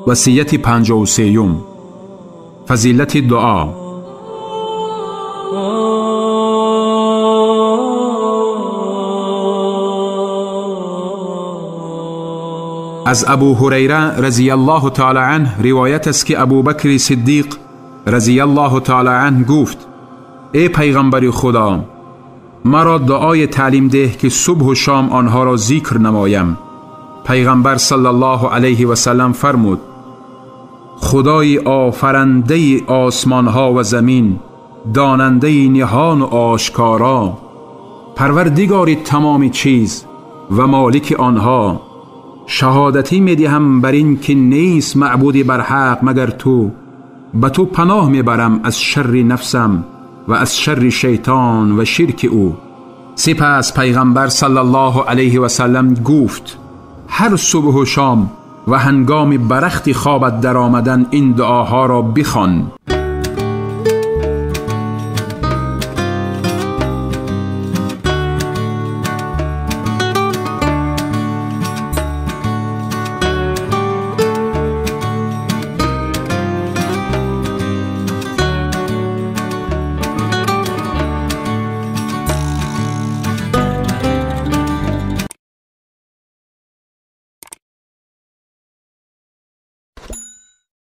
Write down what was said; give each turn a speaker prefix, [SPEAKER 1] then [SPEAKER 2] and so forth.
[SPEAKER 1] Васияти 53-юм. Фазилати дуо. Аз Абу Ҳурайра разияллоҳу таъала анҳ ривоят аст, ки Абубакри Сиддиқ разияллоҳу таъала анҳ гуфт: эй пайғамбари Худо, маро дуои таълим деҳ, ки субҳу шом онҳоро зикр намоям. Пайғамбар саллаллоҳу алайҳи васаллам фармуд: Худои офарандаи осмонҳо ва замин, донандаи ниҳону ошкоро, парвардигори тамоми чиз ва молики онҳо, шаҳодатӣ медиҳам бар ин ки нест маъбуди барҳақ магар ту. Ба ту паноҳ мебарам аз шарри нафсам ва аз шарри шайтон ва ширки ӯ. Сипас пайғамбар саллаллоҳу алайҳи васаллам гуфт: ҳар субҳу шом ва ҳангоми ба рахти хобат даромадан ин дуоҳоро бихон.